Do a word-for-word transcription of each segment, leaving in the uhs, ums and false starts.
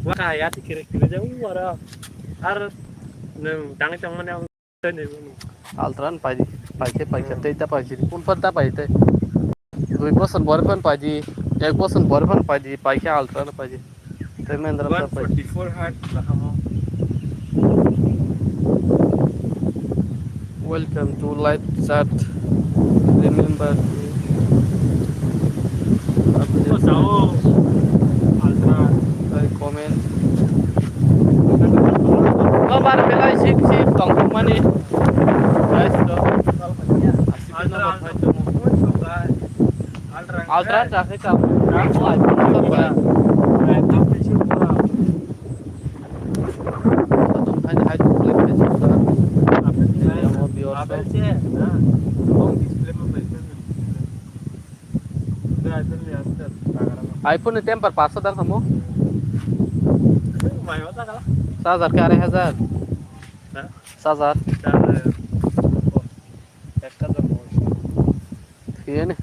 Wah, ya ti kiri kiri jang wara. Ar nang dang tong mana ang tene. Ultra paidi, paike paike tei ta paidi. Ultra ta paidi. Dui bosor bore phan paidi, ek bosor bore phan paidi, paike Ultra paidi. Tei Mahindra ta paidi. One forty-four hertz lahamo. Welcome to live chat. Remember to Ultra. Like, comment. Nobar belai sip sip tongthokmani. Guys, to. Ultra, Ultra. Ultra ta khe ka. Ultra. Ultra. Ultra. Ultra. Ultra. Ultra. Ultra. Ultra. iPhone ni temper paso dar kamo. Charger ke arai hajar. Charger. Thiyani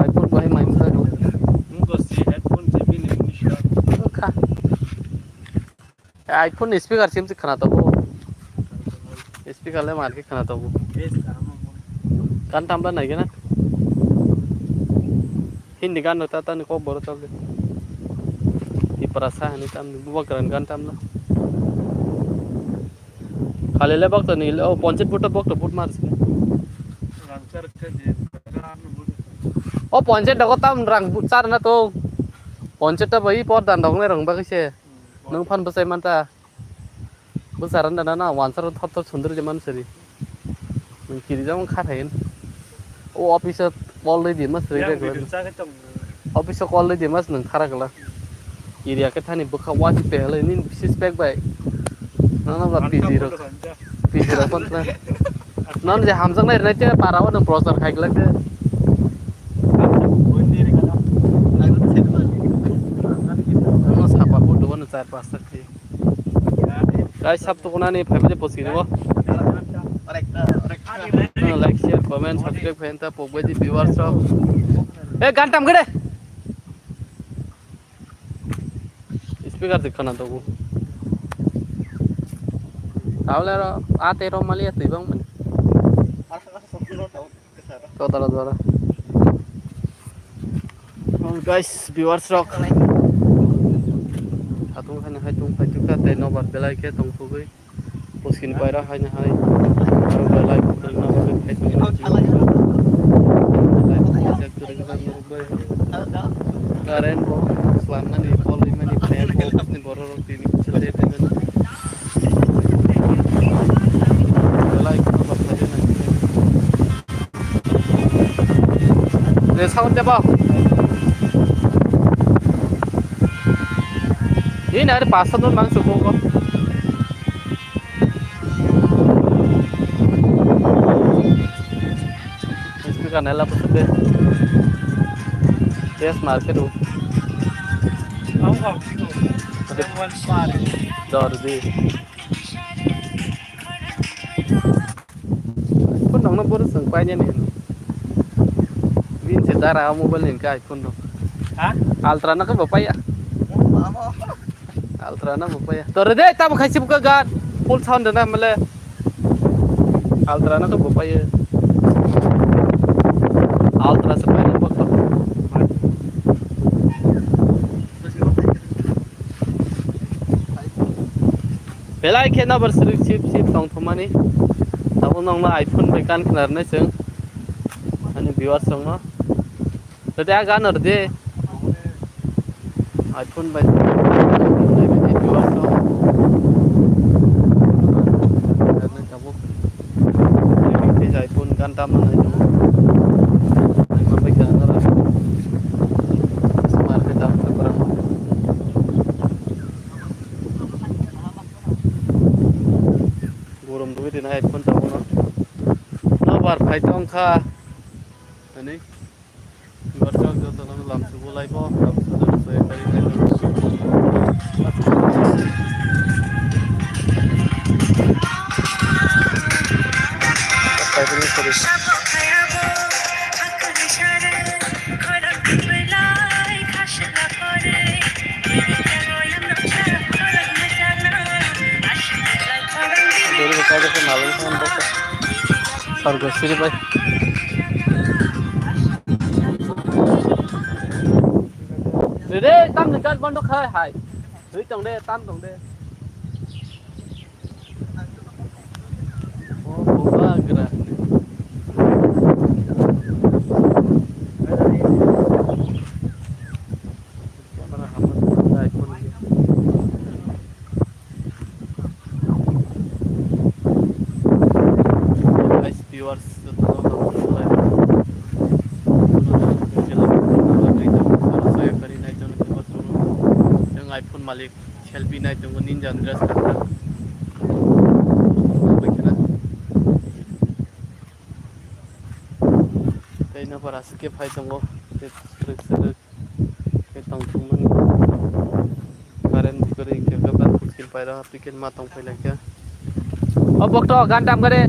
iPhone bai mai mura. Kha. iPhone ni speaker sim khana to. Speaker le mar ke khana to. Kan tam da nai gena. Hindi gan ta ta ni kok boro chol de. Tipra sa hani tam ni buwa gran gan tam na. Khali le bok to ni le, o ponchit but bok to but mar sini. O ponchit dogo tam rang but char na to. Ponchit ta bai por dan dong le rang ba kise. Nung phan bwsai man ta. Bwsaranda na na wansaro thor thor sundri de man sari. Nung kiri jang kha thain. O office o call rei di mas rei rei. Office o call rei di mas nung khara gala. Area ke thani bwkha wati pe halai nin bisis pek bai. Nana ba P G rok. P G rok kon tla. Non je hamjak nai rei te para o nung prochar khai gala ke. Ano sapa photo ano char pasta. Guys, sab tukunani phai bade poski dibo. Like, share, comment, subscribe khai ta pok badi viewers rok. Eh, gan tam gede. Speaker dik khana togu. Tawle ro, a te ro mali a twi bang mani. Totara dwara. Oh, guys, viewers rok. Hatung haini hai tung phai tukha tei nobar belai khe tong thugwi. Poskin paira haini hai. Aro belai khe nobar khai tung. Current bo slamnani, polwi mani, fan bo, borok rok tini. Belai khe nobar khai tung. Re sound de ba. Ini ada pasal tu langsung kok. Speaker nela pusuk de. Yes, market tu. Dor di. Phone nangno boru swng painani. Bini se dara mobile ni ka iPhone no. Ha? Ultra no ka bo paiya. Ultra no bo paiya. Tore de tamo khai sibuk ka gat. Full sound na male. Ultra no ka bo paiya. Ultra se painani bokto. Belai khe nobar srik sip sip tong thumani. Tabuk nongno iPhone bai kan khna rwnai chwng. Ani viewers rokno. Tadi a gan rwdi. iPhone bai viewers rok. Tabuk. Tei iPhone gan tamna nai tongo. Naima bai kha nara. Market dam khe kwrwngma. Gorom rwgwi tini iPhone tabukno. Nobar phai tongkha. Ani. Borok jotono lamsugo laibo, lamsugo sai sai sai. Sai sai sai. Sorgo siri bai. Dede, tam ni gas bondo khai hai. Dui tong de, tam tong de. Oh, bubagra. Camera hamar iPhone. Guys, viewers, jotono hamar iPhone. Yang iPhone malik. Selfie nai tongo ninja dress kanna. Bai khna. Tei no para skip hai tongo. Tei srwk srwk. Tei tong thung mani. Current kwrwi hwnkhe khe ba skill paira application ma tong phai lai khe. O bokto gan dam gare.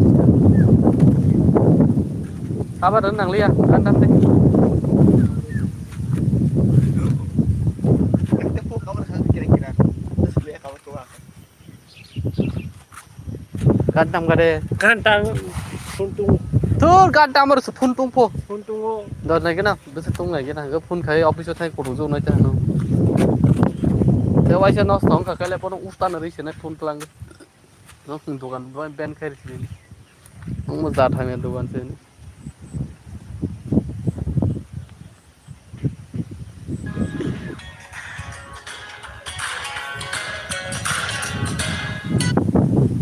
Aba rwng nangliya, gan dam de. Gan tam gare. Gan tam phone tung. Tur gan tam ar phone tung pho. Phone tung o. Dor nai gana, bese tung nai gana, ga phone khai office o thai kutung jo nai ta no. Te waisa nos tong ka kale pono usta na ri se nai phone tlang. Nos ni dogan ban khai ri se. Mo ja thang ya dogan se.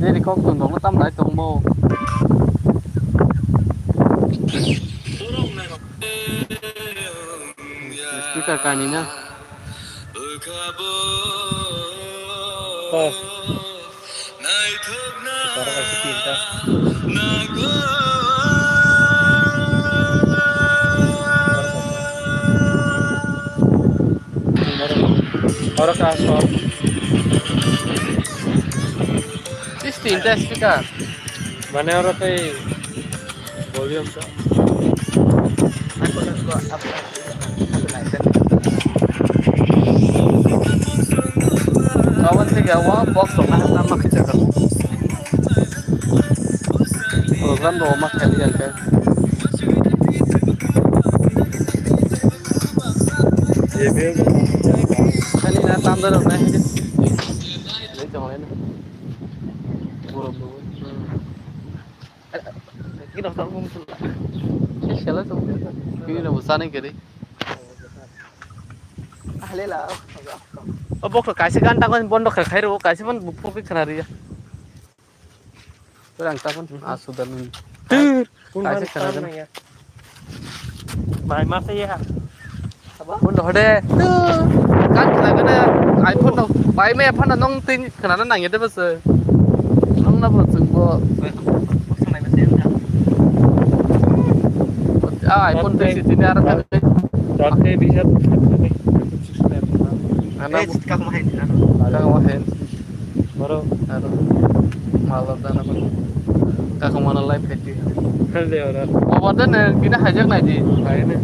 Nini kok tong tong tam lai tong mo. Speaker kani na. Oh. Oro kaisa tinta. Oro kaisa. Is tinta speaker. Mane oro tei volume to. Kawan se gawa box rok na na ma khicha ka. Program rok ma khali ya ka. Kani na tanda rok na. Borok rok. Kino tang mung sula. Sela tong. Kini na busane kiri. Ahlela. O bokto kaisa gan tangmani bondo kha khairo, kaisa man bukpok khe khna riya. Orang tapon asudan. Tur. Kaisa khna gan. Mai masa ya. Bondo hode. Tu. Gan khna gana iPhone no. Bai me phano nong tin khna na nang yede bas. Nong na bo chung bo. Ah, iPhone tei sitini aro thangwi. Dante bisa. Ana. Eh, kak mahain. Kak mahain. Boro. Aro. Malo dana boro. Kak mana live khaiti. Hande ora. Baba dene kina hajak nai di. Hai ne.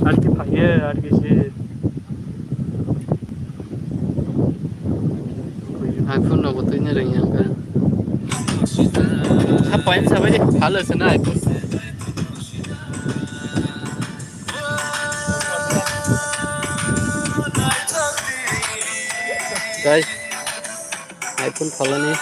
Ar ki phaiye, ar ki se. iPhone rok bo twini rwngya wngkha. Sa point sabai de, halo se na iPhone. Guys, iPhone phalani.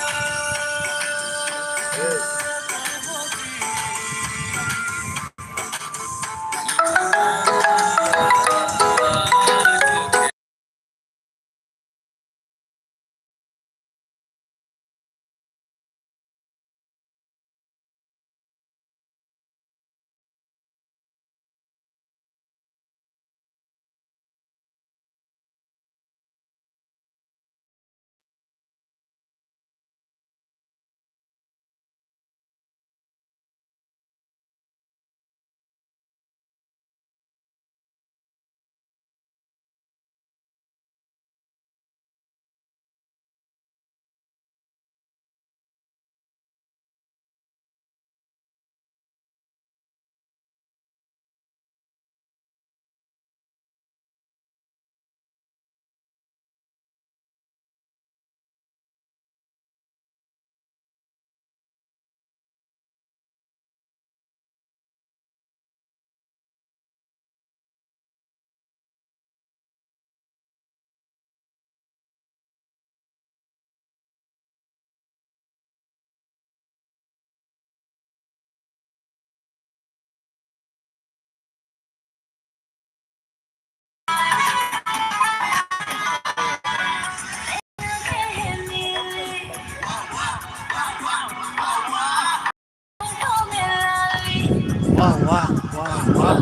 Wah, wah, wah, wah.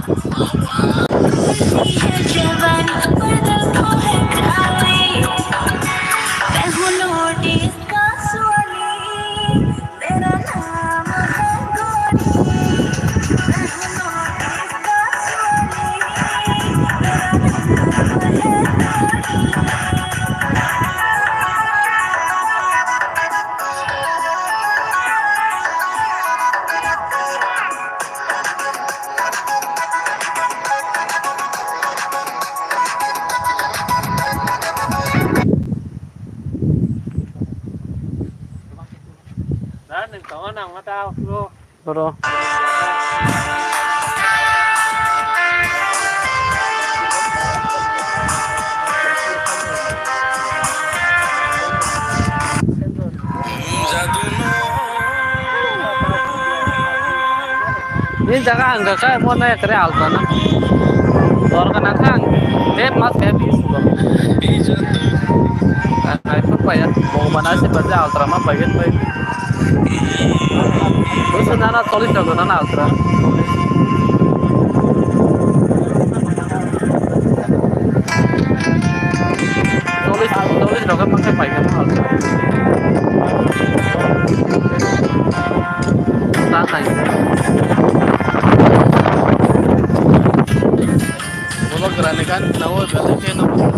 Boro. Ini jaga ang gak kayak mau naik kere alta na. Dor kana kang. Dep mas kayak bisu. Ai pun paya. Mau mana sih baca alta mah bagian baik. Terus nana tulis jago nana alta. Tulis tulis jago pakai baik kan alta. Sanai. Bola gerani kan, nawa gata ke nawa.